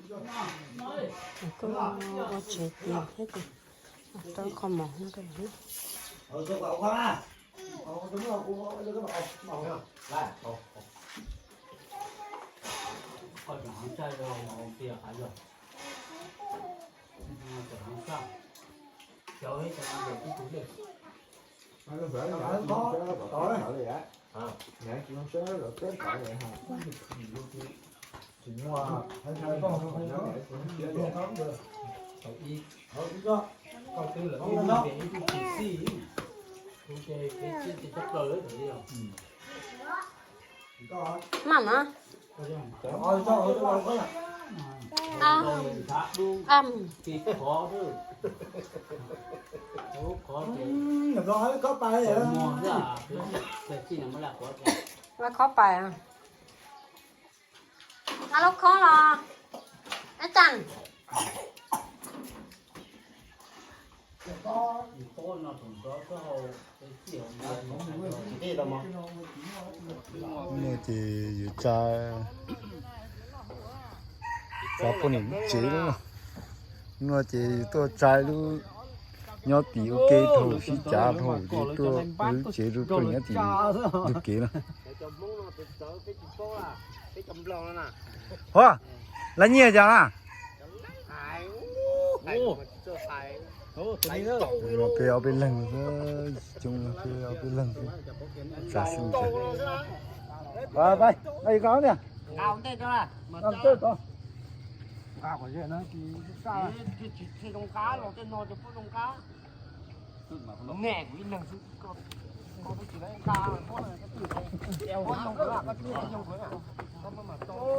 Kuj ua tsev tiag thiab ces rau qhov mov no rau lawv. Mam no. Am. Khob pais. Khob pais. Ua lub khob los? Ab tsav. Hnub no ces yus tsa, tsa poj niam lub tsev lawm. Hnub no ces yus tuaj tsa lub, nyob tim ua ke dhau sib cav dhau ces tuaj lub tsev rau poj niam nyob tim ntug kev no. Hov, lawv nyiaj cas na? Peb ob peb leeg xwb, coob peb ob peb leeg xwb. Tsa xwb. Pais, pais, pais ko niag.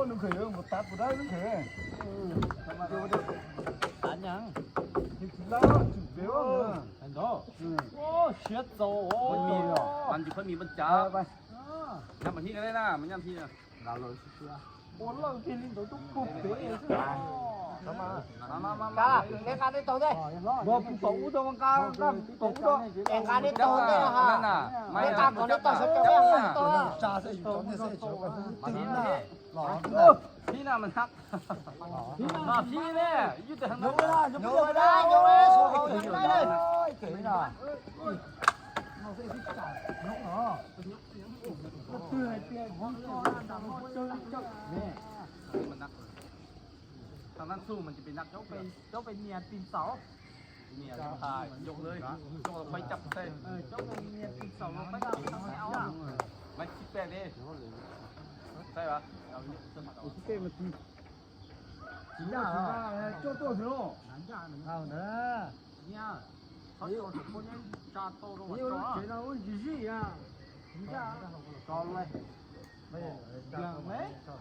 Nws khwv mus tav kuv dab nws khwv. Siav txaus. Mas tsis pheej mis npaj cas. Nyab mas hib ka deb na, mas nyab hib. Ua lawj tiag li ntawd tuaj puag pem xwb. Nqa dej tau ntej. Nqa dej tau ntej. Nqa nqa nqa puv tau ub tau. Es nqa dej tau ntej no ha. Nqa kom dej tau sawv tau. Hib na mas hab. Hib ne, yus tes heev na. Thằng Nam Xu mà chỉ bị nạp cháu về, cháu về nhà tìm cháu. Nhà hai, cháu là bảy trăm xe. Ờ, cháu về nhà tìm cháu là bảy trăm xe. Mày chích xe đi. Xe hả? Chích xe mà tìm. Chính là, à, cho tôi thử. Ờ, đó. Nha. Sao cho tôi có nhá, cha tôi đâu mà cho. Chế nó uống gì gì à? Chính là. Cho luôn.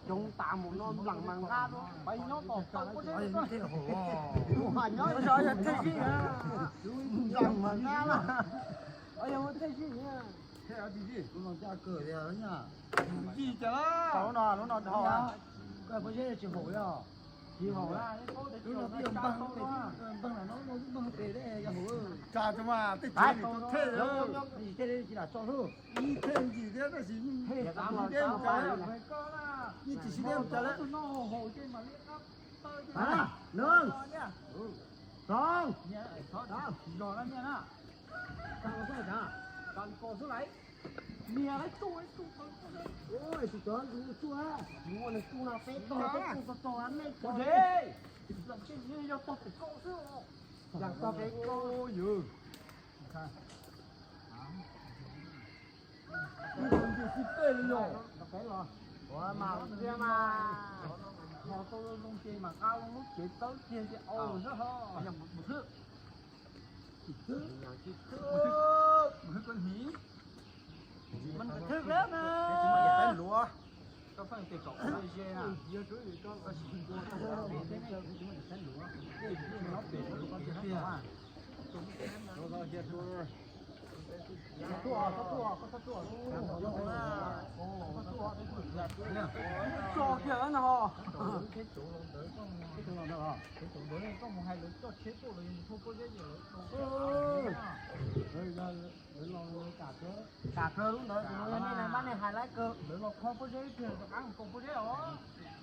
Coob tas mus no nplam mas nqa no, peb nyob tos tau koj seb. Nyob nplam mas nqa na. Yog ua tej sij, lub no cas kawg li na. Yig cas lub no, lub no dhau. Koj pob zeb tsis haum li os. Tsis haum, lub no twb yog npag, npag no npag tes yog haum. Tsa tso mas tej tsev tso thej, tej tsis lam tso hlub. Ib thej ntsis thiab tab sis yeej tsis sib deb mus cas lawm. Yeej tsis sib deb mus cas lawm. Nws, tau, tau, niag, tsis cov tsuj, tsuj na peb tog, peb tog tog nej tog, yog tog pem koj xwb. Lam tog pem koj. Ib tug ntsis xib pej li yog. Ua mas ntsia mas, ho tau zoo ces mas nqa lub tsev tawb kiag ces au xwb ho. Tus thwj lawm na. Koj pheej tias kom ua ze na. Tso kiag lawm no ho. Koj mus hais lawv coj tsheb tuaj lawv mus thauj pob zeb ces lawv, lawv los, lawv kam kawg, kam kawg lub ntawd tus no yog nej na, pab nej hais lawv kawg, lawv los kho pob zeb kiag rov qab mus kaum pob zeb os.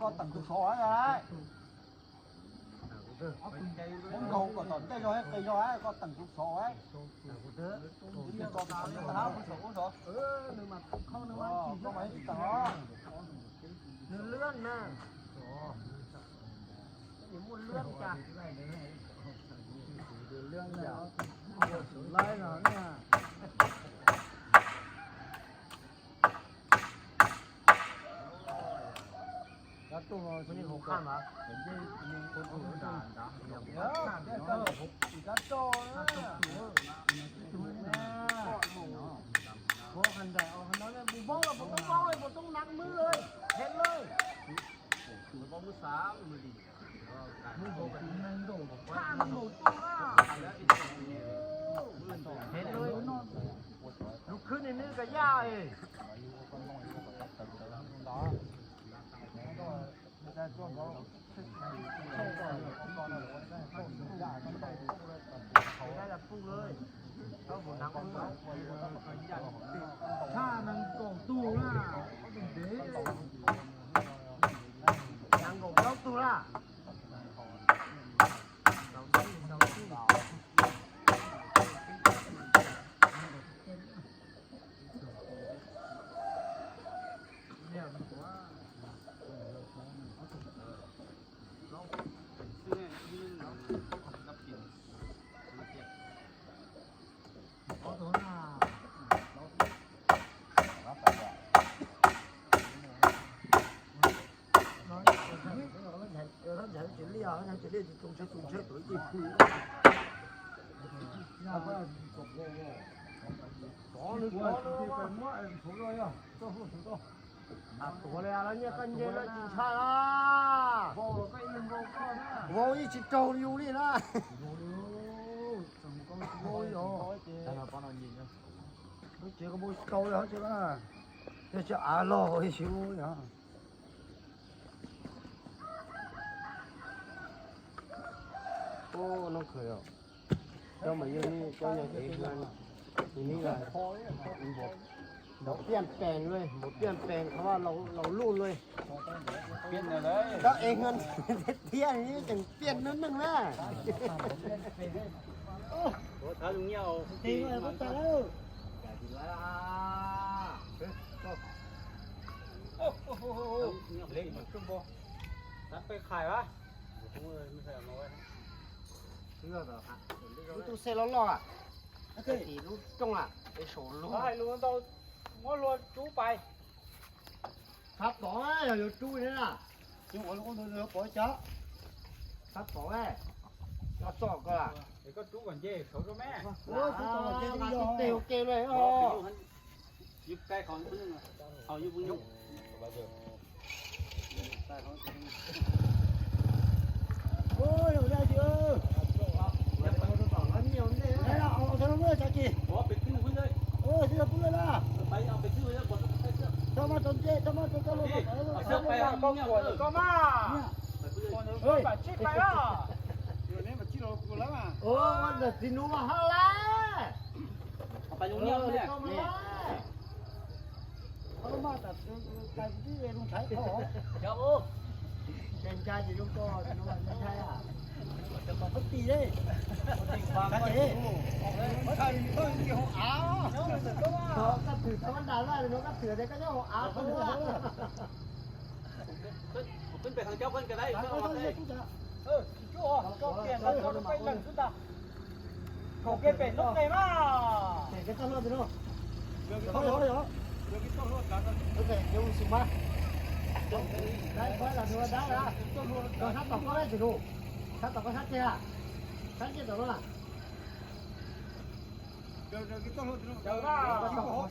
koj teem tus xov lawm. Muab nkaug kom tom ntej zog thiab qis zog, koj teem tus xov. Ib tug tso tus xov, tus xov ua zov. Koj mas ib tsis teem os. Nws lwab na. Nws muaj lwab cas. Laib no na. Lub khwb ni nws ka yaj. Tshaj nees nkaum tug na, nees nkaum plaub tug na. Tuav li los nyiaj koj nce lawm tsis ntshai na. Vau ib tsis raug yus li na. Vau os. Lub tsev koj muab tau li os, tsev koj na. Yog tsev av los ib si yog. Noj kawg yom. Cov mas yog cov nyuag ev hwv, nws nws npaum piaj pees li, npaum piaj pees qhov vaj laus luj li. Cov ev hwv tiag tiag tseem piaj neeg neeg na. Lub tub xej loj loj, tim lub rooj, es saum lub, muab hlua rub pais. Tshav tod yog yuav rub li na. Pov cov, sab pov, los txog ko. Koj rub kom nce saud rau me. Ua tib teg ua ke le. Ntawm txiv nus mas hab lawm. Ces ncaj ces zoo ko, ntshai, ntshai a. Koj tis, koj twm thov nram lawm no, koj twm tias koj nyob hauv av. Kaum kev pem noob qes mas. Pem kev toj luaj ntawm no. Yog, yog, yog. Kev ua xum mas. Dab, dab, dab, dab. Sab tom koj ib txwm nus. Sab tom koj sab ceg, sab ncej tom no.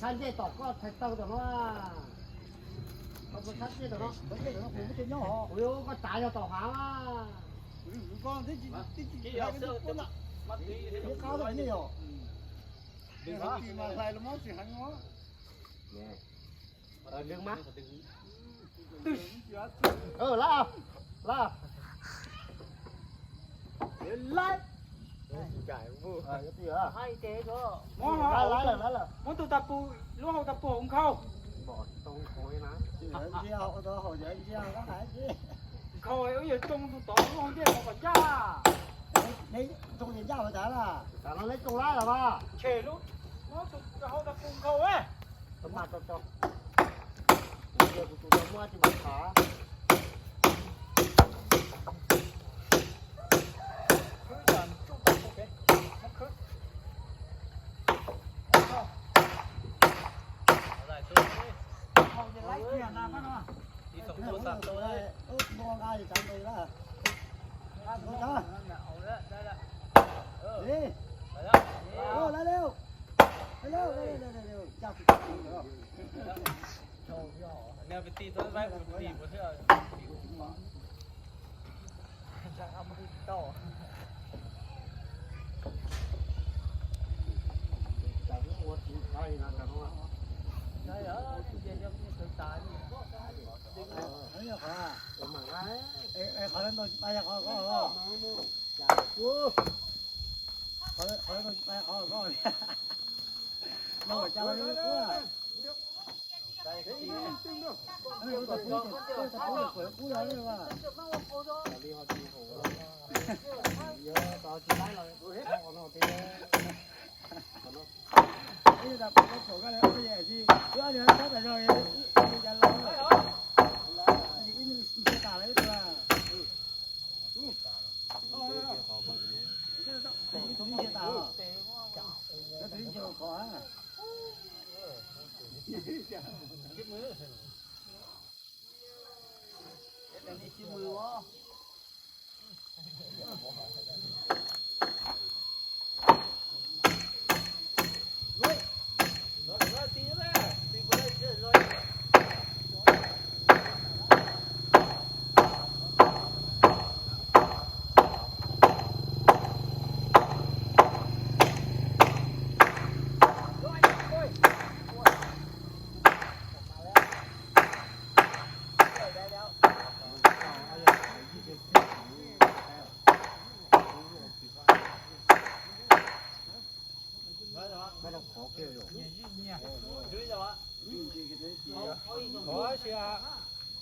Sab ncej tom koj thaij tau tom no. Sab ncej tom no. Kuv yuav ua koj tsav yog tom hav mas. Lab, lab. Lab. Muab tus tas pus, lub hau tas pus hauv nkhaus. Nkhaus wb yuav tsoo tus tod lub hau ntej mus kom ncaj. Ntshe lub, muab tus hau tas pus nkhaus.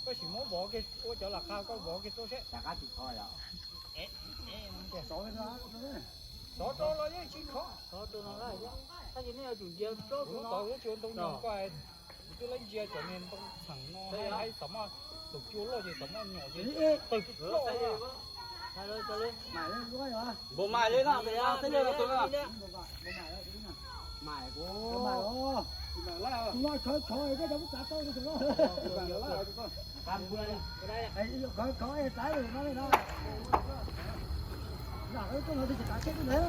Koj sim muab vov kiag ua cov lam qha koj vov kiag rau seb. Xov rau los yeej tsis khov. Tab sis nej yuav tsum ntsia tsob tod, tsis ua ntoo nyom koj, kuv twb laib ntsia cov niag ntoo txheem no, haib haib txom maj, tus cua loj ces txom maj nyom ces tawg ploj. Npaum mais li no, tej no tus no. Khov khov, khov khov, es tav lawm no. Lam koj no twb tsis tav tsheb twb ntawd.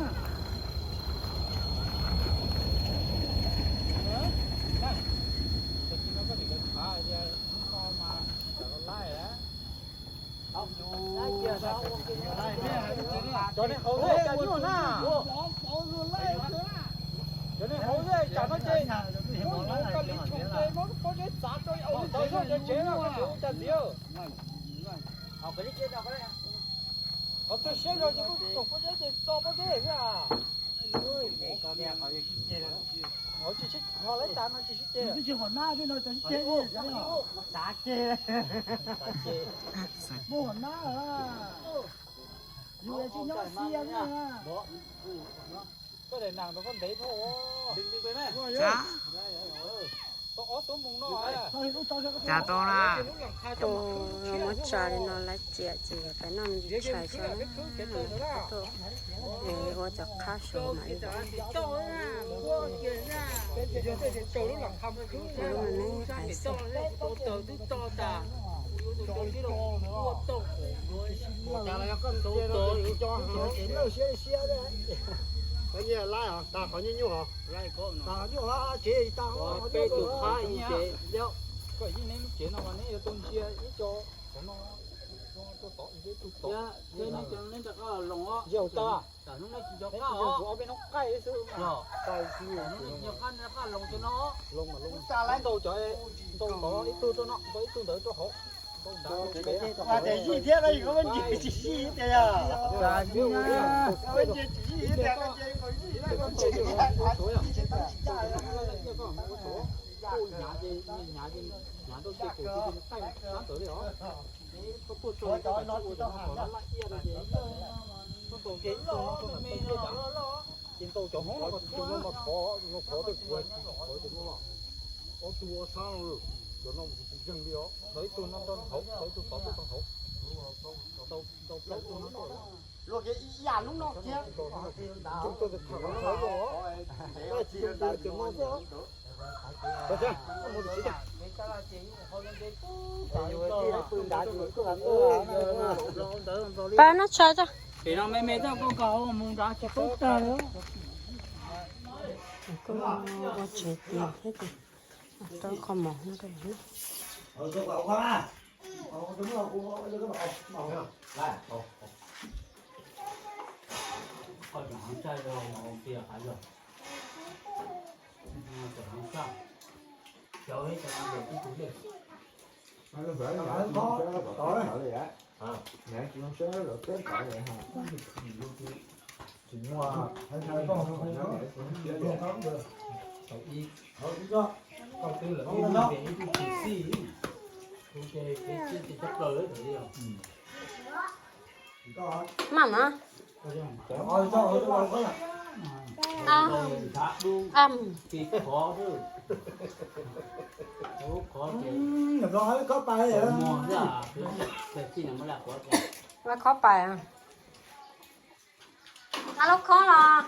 Cov nej hauv, cov nej hauv, cov nej hauv, cas no ces muab koj li tshum ces muab pob zeb txav rau ua tsev no, koj tsis ua cas ntxiv. Qhov twg siab zog ces muab tsoom pob zeb ces txo pob zeb xwb. Tsis sib, ho laib tas no tsis sib ceg. Twb tsis hom nab, twb no tsis sib ceg. Muaj hom nab. Yus tsis nyob xiab na. Koj daim nas rau koj ntev dhau. Tau ob tug mus no. Cas tau na. Muab tsa li no lawv ciam ces peb noj me ntsis tshais xwb. Es ua cov qab saum mam li. Lub me me hais xwb. Qhov nyuj siab siab, qhov nyuj, qhov nyuj, qhov nyuj, peb tus qab ib tsev. Koj yeej neb lub tsev no mas neb yuav tau ntsia ib co, qhov no, tau tod ib tug tod. Neb rov qab los loos os. Yog tau. Tam hnub neb tsis nco qab os. Ob peb hnub qaij xwb. Tam hnub neb tsis nco qab, neb rov qab los tsev no. Ntau cov, ntau tod ib tug rau no, ntau ib tug ntawd rau hauv. Ua tias zij thiab, koj ntsis tsis zij tias yog. Ua ntsis tsis zij tias koj ntsis zij. Hnyav ces hnyav, hnyav rau ces kaum tus qaij sab ntawd li os. Koj tuaj tso koj tsis ua cov no kom laj laj iaj rau ces, koj tau ces ib tug no rau me me no, ces ntau cov hmoob no, tus no mas khov, tus no khov tej kuv hais, khov cov no los. Ob tug ob sab no, cov no mus tsis zeeg li os. Tau ib tug no rau hauv, tau ib tug tod tuaj rau hauv. Tau plaub tug no rau hauv. Luag kev ib yam lub no thiab. Pab noj tshais tso. Peb no me me txog koj mus nrad tso tub tag li. Koj ua tsev tiag thiab tiag. Rau qhov mov no rau. Mam mas. Am. Khob pais. Lawv khob pais. Lawv khob los.